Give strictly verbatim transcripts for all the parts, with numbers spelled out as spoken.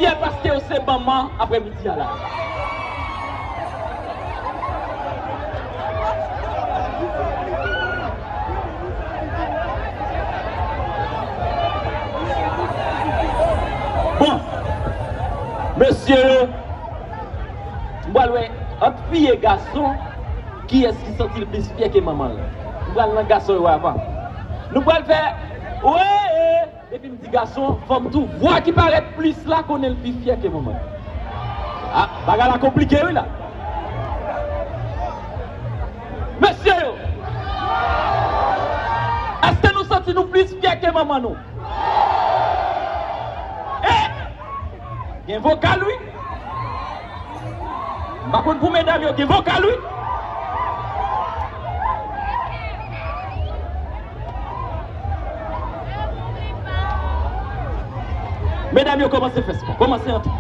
Pyè paske yo se manman aprèmidi a la. Bon, mesye yo, m pral wè ant fi e gason, kiyès ki santi l plis fyè ke manman l. M pral nan gason yo avan. Nou pral fè, wi! Depi m di gason, fanm tou, vwa ki parèt plis la konnen l pi fyè ke manman l. Ah, bagay la konplike wi la. Mesye yo, èske nou santi nou plis fyè ke manman nou? Eh! Gen vokal wi. M pa konn pou medam yo gen vokal wi. Medam yo kòmanse fè spò, kòmanse antre.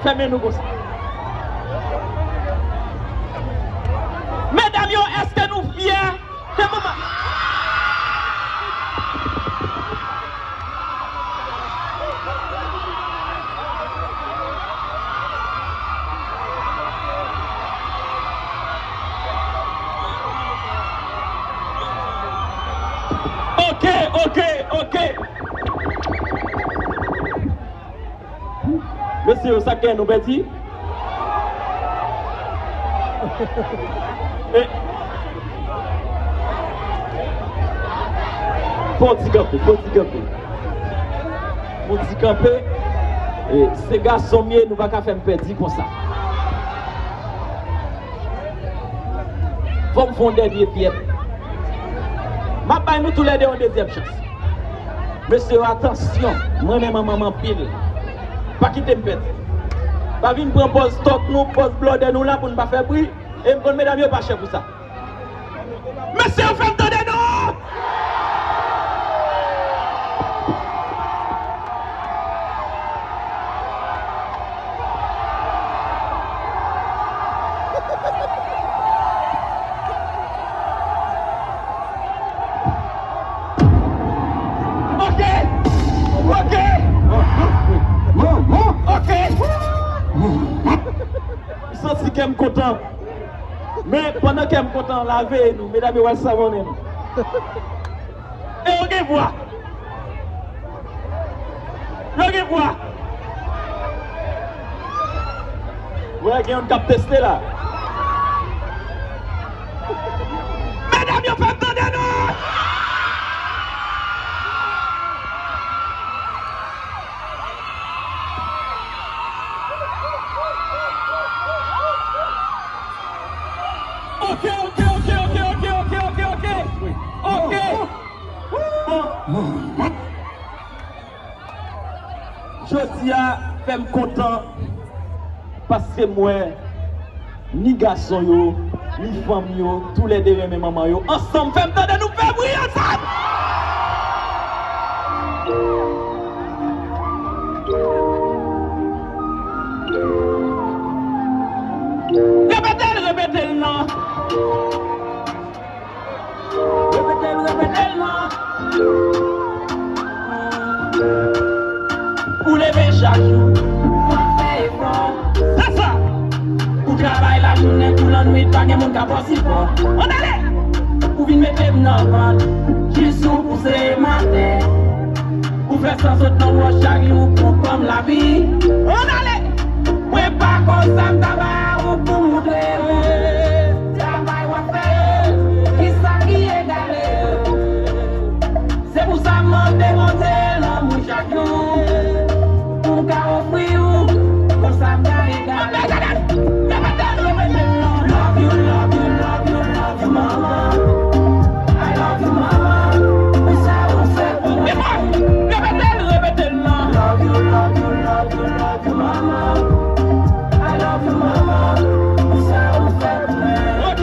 Fèmen nou konsa. Medam yo, èske nou fyè? Se moman. Ok, ok, ok. Mesye yo, sa k gen nou pèdi? E, fò di kanpe, fò di kanpe. Fò di kanpe. E, se gason m ye, nou pa ka fè m pèdi konsa. Fò m fè yon dènye pyèt. M ap bay nou toulède yon dezyèm chans. Mesye yo, atansyon, m renmen manman m anpil. Pa kite m pèdi. Pa vin pran pòz tòk nou, pòz blòdè nou la pou n pa fè bri. E m konn medam yo pa chè pou sa. Mesye yo, fè m tande non! Ok! Ok! Ok! M santi kè m kontan. Men, pandan kè m kontan, la veye nou. Medam yo pral savonnen nou. E yo gen vwa. Yo gen vwa. Wè, gen youn k ap teste la. Medam yo, fè m tande nou! Ok, ok, ok. Ok. Bon. Jodi a fè m kontan paske m wè ni gason yo, ni fanm yo, toulède renmen manman yo. Ansanm, fè m tande nou fè bri ansanm! Repete l, repete l non. Repete l, repete l non. Ou leve chak jou, w ap fè efò. Sa, sa. Ou travay lajounen kou lannwit, pa gen moun k ap ba w sipò. Ann ale! Ou vin mete m nan vant, jis ou pouse m atè. Ou fè san sot nan wòch chak jou pou ban m lavi. Ann ale! Mwen pa konn sa m ta ba ou pou moutre w. Travay w ap fè yo, kisa ki egale yo? Se pou sa m mande Bondye lanmou chak jou. Pou m ka ofri ou, konsa m ka egale. Repete l, repete l non. Love you, love you, love you, love you, mama. I love you, mama. Pou sa ou fè pou mwen. Repete l, repete l non. Love you, love you, love you, love you, mama. I love you, mama. Pou sa ou fè pou mwen. Ok.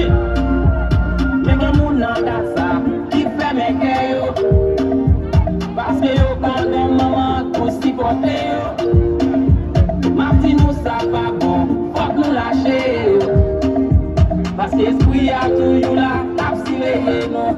Men gen moun nan dat sa ki fèmen kè yo. Paske yo konnen manman tou sipòte yo. M ap di nou sa pa bon, fòk nou lache yo. Paske espri a toujou la, l ap siveye nou.